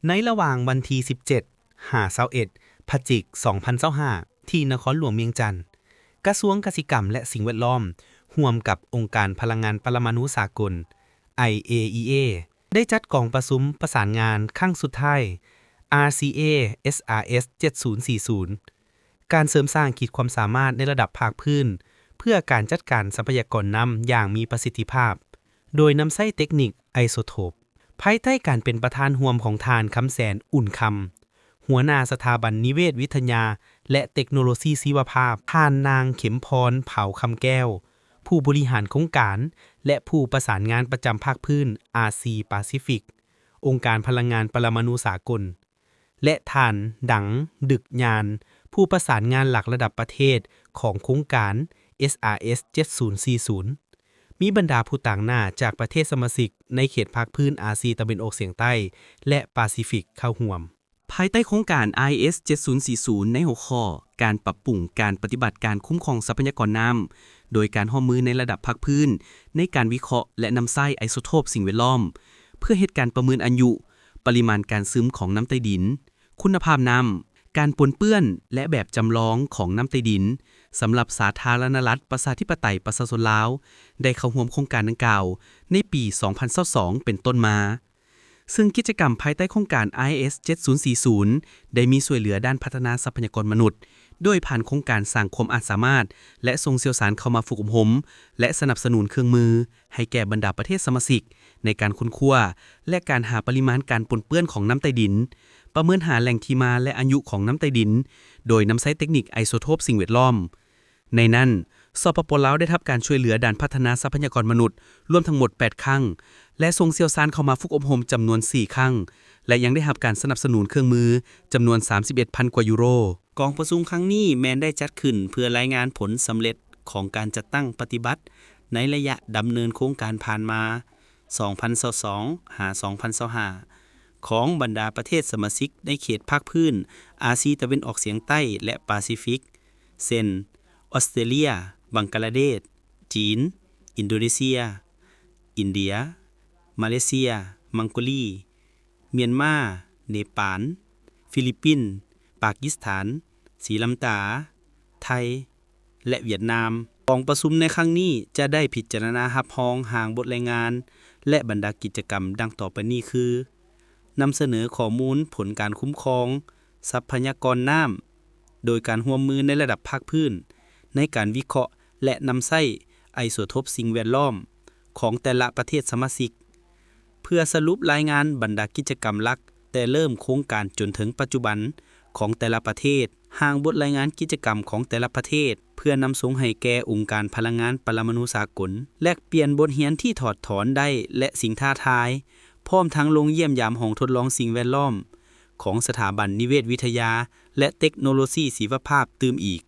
ໃນລະຫວ່າງວັນທີສິບເຈັດ ຫາ ຊາວເອັດ ພະຈິກ ສອງພັນຊາວຫ້າ ທີ່ນະຄອນຫຼວງວຽງຈັນ, ກະຊວງກະສິກຳ ແລະ ສິ່ງແວດລ້ອມ ຮ່ວມກັບອົງການພະລັງງານປະລະມານູສາກົນ ໄອ ເອ ອີ ເອ ໄດ້ຈັດກອງປະຊຸມປະສານງານຄັ້ງສຸດທ້າຍ ອາ ຊີ ເອ ເອສ ອາ ເອສ ເຈັດສູນສີ່ສູນ ການເສີມສ້າງຂີດຄວາມສາມາດໃນລະດັບພາກພື້ນ ເພື່ອການຈັດການຊັບພະຍາກອນນ້ຳຢ່າງມີປະສິດທິພາບ, ໂດຍນຳໃຊ້ເຕັກນິກໄອໂຊໂທບ ພາຍໃຕ້ການເປັນປະທານຮ່ວມຂອງທ່ານ ຄຳແສນ ອຸ່ນຄຳ, ຫົວໜ້າສະຖາບັນນິເວດວິທະຍາ ແລະ ເຕັກໂນໂລຊີຊີວະພາບ, ທ່ານນາງ ເຂັມພອນ ເຜົາຄຳແກ້ວ, ຜູ້ບໍລິຫານໂຄງການ ແລະ ຜູ້ປະສານງານປະຈຳພາກພື້ນອາຊີປາຊີຟິກ, ອົງການພະລັງງານປະລະມານູສາກົນ ແລະ ທ່ານ ດັງ ດຶກຍານ, ຜູ້ປະສານງານຫຼັກລະດັບປະເທດຂອງໂຄງການ ເອສ ອາ ເອສ ເຈັດສູນສີ່ສູນ. ມີບັນດາຜູ້ຕາງໜ້າຈາກປະເທດສະມາຊິກໃນເຂດພາກພື້ນອາຊີຕາເວັນອອກສຽງໃຕ້ ແລະ ປາຊີຟິກເຂົ້າຮ່ວມ. ພາຍໃຕ້ໂຄງການ ອາ ເອສ ເຈັດສູນສີ່ສູນ ໃນຫົວຂໍ້ການປັບປຸງການປະຕິບັດການຄຸ້ມຄອງຊັບພະຍາກອນນ້ຳ ໂດຍການຮ່ວມມືໃນລະດັບພາກພື້ນ ໃນການວິເຄາະ ແລະ ນຳໃຊ້ໄອໂຊໂທບສິ່ງແວດລ້ອມ ເພື່ອເຮັດການປະເມີນອາຍຸ, ປະລິມານການຊຶມຂອງນ້ຳໃຕ້ດິນ, ຄຸນນະພາບນ້ຳ, ການປົນເປື້ອນ ແລະ ແບບຈຳລອງຂອງນ້ຳໃຕ້ດິນ ສຳລັບສາທາລະນະລັດ ປະຊາທິປະໄຕ ປະຊາຊົນລາວ ໄດ້ເຂົ້າຮ່ວມໂຄງການດັ່ງກ່າວໃນປີສອງພັນຊາວສອງເປັນຕົ້ນມາ. ເຊິ່ງກິດຈະກຳພາຍໃຕ້ໂຄງການ ອາ ເອສ ເຈັດສູນສີ່ສູນ ໄດ້ມີຊ່ວຍເຫຼືອດ້ານພັດທະນາຊັບພະຍາກອນມະນຸດ ໂດຍຜ່ານໂຄງການສ້າງຄວາມອາດສາມາດ ແລະ ສົ່ງຊ່ຽວຊານເຂົ້າມາຝຶກອົບຮົມ ແລະ ສະໜັບສະໜູນເຄື່ອງມືໃຫ້ແກ່ບັນດາປະເທດສະມາຊິກ ໃນການຄົ້ນຄວ້າ ແລະ ການຫາປະລິມານການປົນເປື້ອນຂອງນ້ຳໃຕ້ດິນ, ປະເມີນຫາແຫຼ່ງທີ່ມາ ແລະ ອາຍຸຂອງນ້ຳໃຕ້ດິນ ໂດຍນຳໃຊ້ເຕັກນິກໄອໂຊໂທບສິ່ງແວດລ້ອມ. ໃນນັ້ນ, ສປປ ລາວ ໄດ້ຮັບການຊ່ວຍເຫຼືອດ້ານພັດທະນາຊັບພະຍາກອນມະນຸດລວມທັງໝົດແປດຄັ້ງ ແລະ ສົ່ງຊ່ຽວຊານເຂົ້າມາຝຶກອົບຮົມຈຳນວນສີ່ຄັ້ງ ແລະ ຍັງໄດ້ຮັບການສະໜັບສະໜູນເຄື່ອງມືຈຳນວນສາມສິບເອັດພັນກວ່າຢູໂຣ. ກອງປະຊຸມຄັ້ງນີ້ແມ່ນໄດ້ຈັດຂຶ້ນເພື່ອລາຍງານຜົນສຳເລັດຂອງການຈັດຕັ້ງປະຕິບັດໃນໄລຍະດຳເນີນໂຄງການຜ່ານມາ ສອງພັນຊາວສອງ ຫາ ສອງພັນຊາວຫ້າ ຂອງບັນດາປະເທດສະມາຊິກໃນເຂດພາກພື້ນອາຊີຕາເວັນອອກສຽງໃຕ້ ແລະ ປາຊີຟິກ ເຊັ່ນ ອອສເຕຣເລຍ, ບັງກາລາເດດ, ຈີນ, ອິນໂດເນເຊຍ, ອິນເດຍ, ມາເລເຊຍ, ມັງໂກລີ, ມຽນມາ, ເນປານ, ຟີລິບປິນ, ປາກິສຖານ, ສີລັງກາ, ໄທ ແລະ ຫວຽດນາມ. ກອງປະຊຸມໃນຄັ້ງນີ້ຈະໄດ້ພິຈາລະນາຮັບຮອງຮ່າງບົດລາຍງານ ແລະ ບັນດາກິດຈະກຳດັ່ງຕໍ່ໄປນີ້ຄື: ນຳສະເໜີຂໍ້ມູນຜົນການຄຸ້ມຄອງຊັບພະຍາກອນນ້ຳ ໂດຍການຮ່ວມມືໃນລະດັບພາກພື້ນ ໃນການວິເຄາະ ແລະ ນຳໃຊ້ໄອໂຊໂທບສິ່ງແວດລ້ອມຂອງແຕ່ລະປະເທດສະມາຊິກ ເພື່ອສະຫຼຸບລາຍງານບັນດາກິດຈະກຳຫຼັກ ແຕ່ເລີ່ມໂຄງການຈົນເຖິງປັດຈຸບັນຂອງແຕ່ລະປະເທດ, ຮ່າງບົດລາຍງານກິດຈະກຳຂອງແຕ່ລະປະເທດ ເພື່ອນຳສົ່ງໃຫ້ແກ່ອົງການພະລັງງານປະລະມານູສາກົນ, ແລກປ່ຽນບົດຮຽນທີ່ຖອດຖອນໄດ້ ແລະ ສິ່ງທ້າທາຍ, ພ້ອມທັງລົງຢ້ຽມຢາມຫ້ອງທົດລອງສິ່ງແວດລ້ອມຂອງສະຖາບັນນິເວດວິທະຍາ ແລະ ເຕັກໂນໂລຊີຊີວະພາບຕື່ມອີກ.